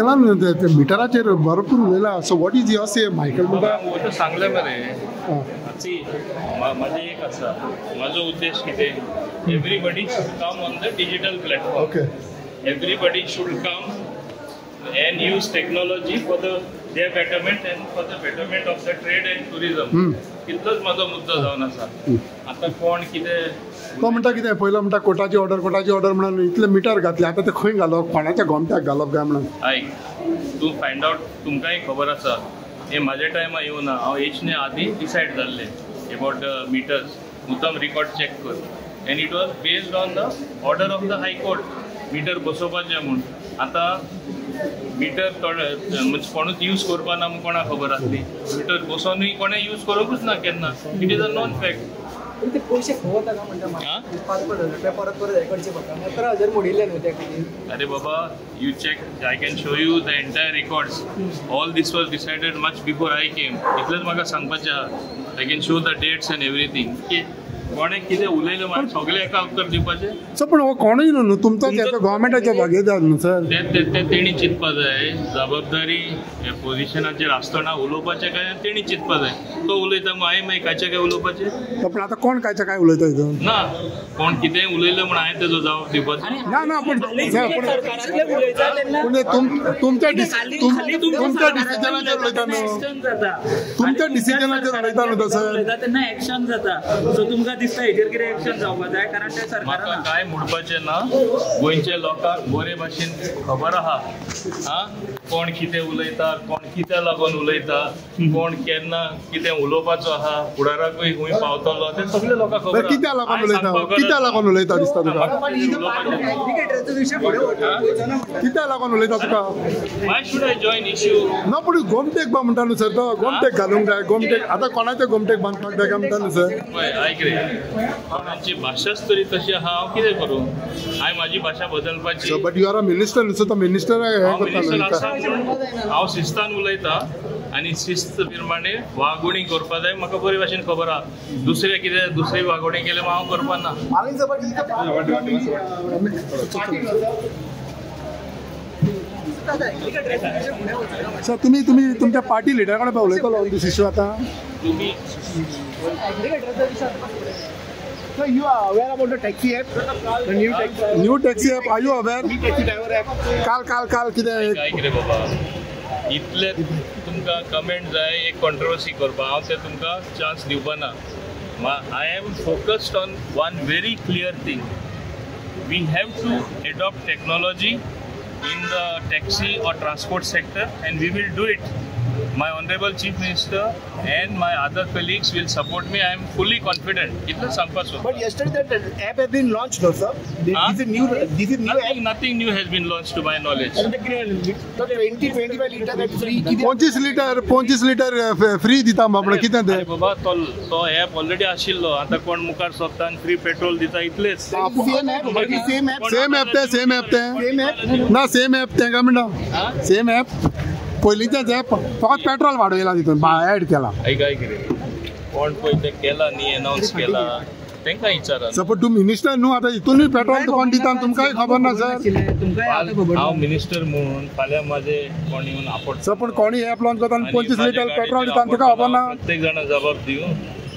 मायकलान मिटराचेर भरपूर उलयला. So what is your say Michael? म्हणटा सांगलें मरे. म्हाजें एक आसा, म्हाजो उद्देश कितें, everybody should come on the digital platform. Okay, everybody should come and use technology for the their betterment and for the betterment of the trade and tourism. इतलोच म्हाजो मुद्दो जावन आसा. आतां कोण कितें तो म्हणटा, कितें पयलो म्हणटा कोटाची ऑर्डर, कोटाची ऑर्डर म्हणून इतले मिटर घातले, आतां ते खंय घालप, कोणाच्या गोमट्याक घालप काय म्हणून. आयक, तूं फायंड आवट, तुमकांय खबर आसा हे म्हाज्या टायमार येवना. हांव येचने आदी डिसायड जाल्लें एबावट the metres. मुद्दम रिकॉर्ड चॅक कर, and it was based on the order of the high court meter बसोवपाचें म्हूण. आतां मिटर थोडे म्हणजे कोणूच यूज करपा ना म्हूण कोणाक खबर आसली. मिटर बसोनूय कोणें यूज करूंकूच ना केन्ना. It is a known fact. ते पयशे खंय वता काय म्हणटा, 5-5 हजार रुपया परत परत हें करचे पडटा. 17,000 मोडिल्ले न्हू त्या खातीर. अरे बाबा, you check, I can show you the entire records. All this was decided much before I came. इतलेंच म्हाका सांगपाचें आहा. I can show the dates and everything. कोणें कितें उलयलें म्हाका सगळें एका उत्तर दिवपाचें. सर पण हो कोणूय न्हू, तुमचोच गव्हर्मेंटाच्या भागीदार न्हू सर. ते तेणी चिंतपा जाय. जबाबदारी पोजिशनाचेर आसतना उलोवपाचें काय तेणी चिंतपा जाय. तो उलयता म्हूण हांवें मागीर कायचे काय उलोवपाचें. पण आतां कोण कायचे काय उलयता हितून ना, कोण कितेंय उलयलें म्हूण हांवें तेजो जबाब दिवपाचो ना. ना, पण तुमच्या डिसिजनाचेर उलयता न्हू, तुमच्या डिसिजनाचेर उलयता न्हू सर. तेन्ना एक्शन जाता. सो तुमकां दिसता हेजेर कितें एक्शन जावपा जाय, कारण ते म्हाका कांय म्हणपाचें ना. गोंयच्या लोकांक बरे भाशेन खबर आहा आं कोण कितें उलयता, कोण कित्या लागून उलयता, कोण केन्ना कितें उलोवपाचो आहा, फुडाराकूय खंय पावतलो, तें सगळें लोकांक खबर. कित्या लागून उलयता, कित्या लागून उलयता दिसता तुका, कित्या लागून उलयता तुका? Why should I join issue? ना, पूण गोमटेक बा म्हणटा न्हू सर, तो गोमटेक घालूंक जाय. गोमटेक आतां कोणाचे गोमटेक बांदपाक जाय काय म्हणटा न्हू सर. पळय आयक रे, आमची भाशाच तरी तशी आहा, हांव कितें करूं? हांवें म्हाजी भाशा बदलपाची. But you are a minister न्हू सर, तो मिनिस्टर हें करता. हांव शिस्तान उलयता आनी शिस्त प्रमाणे वागोवणी करपा जाय. म्हाका बरे भाशेन खबर आहा. दुसरें कितें दुसरी वागोवणी केली हांव करपा ना. सर तुमी तुमी तुमच्या पार्टी लिडरा कडेन उलयतलो ऑन these issue आतां? तुमी So you are aware about the taxi app? The new taxi, new taxi app, are you aware? New taxi driver app. काल काल काल कितें आयक रे बाबा, इतले तुमकां कमेंट जाय एक कॉन्ट्रोवर्सी करपाक, हांव ते तुमकां चान्स दिवपा ना. I am focused on one very clear thing. We have to adopt technology in the taxi or transport sector, and we will do it. My honorable Chief Minister and my other colleagues will support me. I am fully confident. इतलें सांगपाक सोदता. But yesterday that app has been launched, no sir? Huh? This is new. This is new app. Nothing new has been launched to my knowledge. So 20, 25 liter that free. 25 litre, 25 litre free दिता बाबा, कितें तें? अरे बाबा, तो तो app already आशिल्लो. आतां कोण मुखार सोदता आनी फ्री पेट्रोल दिता इतलेच. Same app. Same app. Same app तें, सेम ॲप तें. Same app. ना, सेम ॲप तें काय म्हणटा, सेम ॲप पयलींचेच ॲप, फकत पेट्रोल वाडयला तितून, ऍड केला. आयक आयक रे, कोण पळय तें केला न्ही अनावन्स केला, तांकां विचारा. सपोज तूं मिनिस्टर न्हू, आतां हितूनय पेट्रोल कोण दिता तुमकांय खबर ना सर. तुमकांय आतां खबर. हांव मिनिस्टर म्हणून फाल्यां म्हाजे कोण येवन आपट सर, पण कोणी ॲप लॉन्च करता आनी 25 लिटर पेट्रोल दिता, तुका खबर ना? प्रत्येक जाणा जबाब दिवं.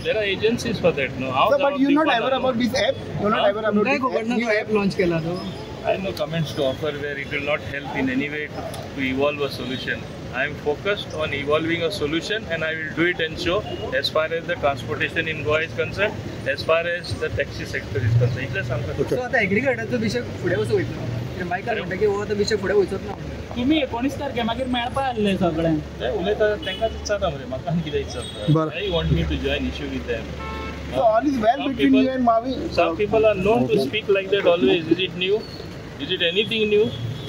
There are agencies for that, no? Sir, but you not aware about this app? You not aware about तुमकांय this खबर app? ना New तो app? App launch केला तो. I have no comments to offer where it will not help in any way to evolve a solution. I am focused on evolving a solution and I will do it and show as far as the transportation in Goa is concerned, as far as the taxi sector is concerned. इतलें सांगता. So आतां एग्रीकल्चराचो विशय फुडें वचूं वयतलो? Michael म्हणटा की हो आतां विशय फुडें वचत ना. तुम्ही 19 तारखे मागीर मेळपा आसले सगळ्यांक. ते उलयता तांकां विचारा मरे, म्हाका आनी कितें विचारता? बरें. I want me to join issue with them. So all is well Some between people- you and Mavi. Some people are known to speak like that always. Is it new? Is it anything new?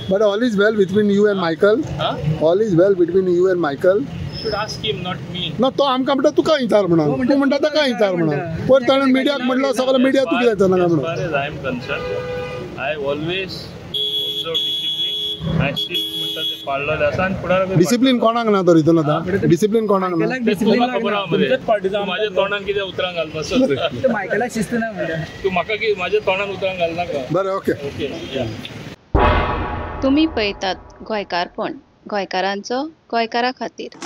But all is well between you and Michael? Huh? All is well between you and Michael? You should ask him, not me. ना, तो आमकां म्हणटा तुका विचार म्हणून, तूं म्हणटा ताका विचार म्हणून. पयर ताणें मिडियाक म्हणलो, सगळें मिडिया तुका कितें विचारना As म्हणून. far as I am concerned, I have always observed discipline. I शिस्त म्हणटा ते पाळलेले आसा आनी फुडाराकूय. डिसिप्लीन कोणाक ना तर हितून आतां? डिसिप्लीन कोणाक ना? मायकलाक ते डिसिप्लीन तुका खबर लागना. आहा मरे. तुमच्याच पार्टीचो तूं माझ्या तोंडान कितें उतरां घालपा सोदता? ते मायकलाक शिस्त ना म्हणटा. तूं म्हाका कितें माझ्या तोंडान उतरां घालनाका. बरें, ओके. ओके, या. तुमी पळयतात गोंयकारपण. गोंयकारांचो गोंयकारां खातीर.